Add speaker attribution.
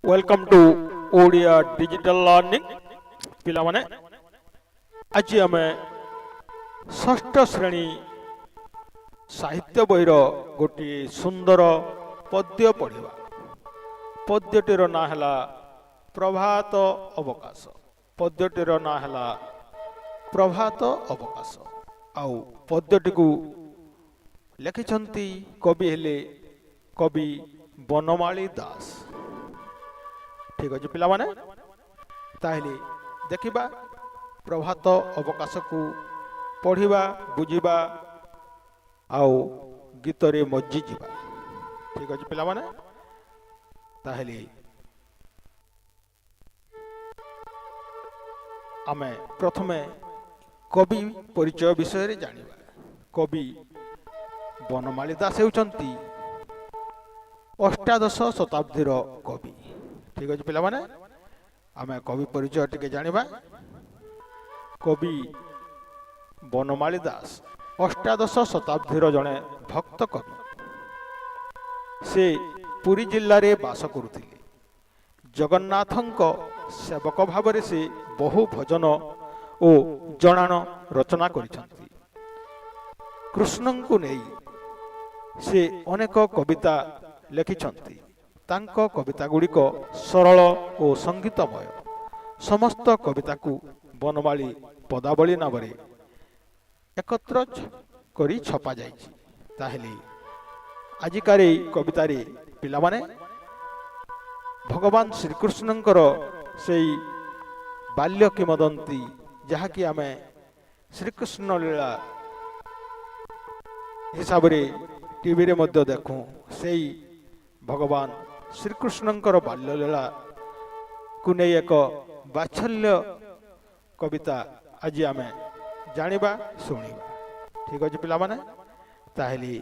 Speaker 1: Welcome to Odia Digital Learning. ପିଲାମାନେ, ଆଜି ଆମେ ଷଷ୍ଠ ଶ୍ରେଣୀ ସାହିତ୍ୟ ବହିର ଗୋଟିଏ ସୁନ୍ଦର ପଦ୍ୟ ପଢ଼ିବା। ପଦ୍ୟଟିର ନାଁ ହେଲା ପ୍ରଭାତ ଅବକାଶ। ପଦ୍ୟଟିର ନାଁ ହେଲା ପ୍ରଭାତ ଅବକାଶ। ଆଉ ପଦ୍ୟଟିକୁ ଲେଖିଛନ୍ତି କବି ହେଲେ କବି ବନମାଳୀ ଦାସ। ଠିକ ଅଛି ପିଲାମାନେ, ତାହେଲେ ଦେଖିବା, ପ୍ରଭାତ ଅବକାଶକୁ ପଢ଼ିବା, ବୁଝିବା ଆଉ ଗୀତରେ ମଜ୍ଜିଯିବା। ଠିକ ଅଛି ପିଲାମାନେ, ତାହେଲେ ଆମେ ପ୍ରଥମେ କବି ପରିଚୟ ବିଷୟରେ ଜାଣିବା। କବି ବନମାଳୀ ଦାସ ହେଉଛନ୍ତି ଅଷ୍ଟାଦଶ ଶତାବ୍ଦୀର କବି। ଠିକ ଅଛି ପିଲାମାନେ, ଆମେ କବି ପରିଚୟ ଟିକେ ଜାଣିବା। କବି ବନମାଳୀ ଦାସ ଅଷ୍ଟାଦଶ ଶତାବ୍ଦୀର ଜଣେ ଭକ୍ତ କବି। ସେ ପୁରୀ ଜିଲ୍ଲାରେ ବାସ କରୁଥିଲେ। ଜଗନ୍ନାଥଙ୍କ ସେବକ ଭାବରେ ସେ ବହୁ ଭଜନ ଓ ଜଣାଣ ରଚନା କରିଛନ୍ତି। କୃଷ୍ଣଙ୍କୁ ନେଇ ସେ ଅନେକ କବିତା ଲେଖିଛନ୍ତି। ତାଙ୍କ କବିତା ଗୁଡ଼ିକ ସରଳ ଓ ସଙ୍ଗୀତମୟ। ସମସ୍ତ କବିତାକୁ ବନମାଳୀ ପଦାବଳୀ ନାମରେ ଏକତ୍ର କରି ଛପାଯାଇଛି। ତାହେଲେ ଆଜିକାର ଏଇ କବିତାରେ ପିଲାମାନେ, ଭଗବାନ ଶ୍ରୀକୃଷ୍ଣଙ୍କର ସେଇ ବାଲ୍ୟ କିମ୍ବଦନ୍ତୀ, ଯାହାକି ଆମେ ଶ୍ରୀକୃଷ୍ଣ ଲୀଳା ହିସାବରେ ଟିଭିରେ ମଧ୍ୟ ଦେଖୁଁ, ସେଇ ଭଗବାନ ଶ୍ରୀକୃଷ୍ଣଙ୍କର ବାଲ୍ୟ ଲୀଳାକୁ ନେଇ ଏକ ବାତ୍ସଲ୍ୟ କବିତା ଆଜି ଆମେ ଜାଣିବା, ଶୁଣିବା। ଠିକ ଅଛି ପିଲାମାନେ, ତାହେଲେ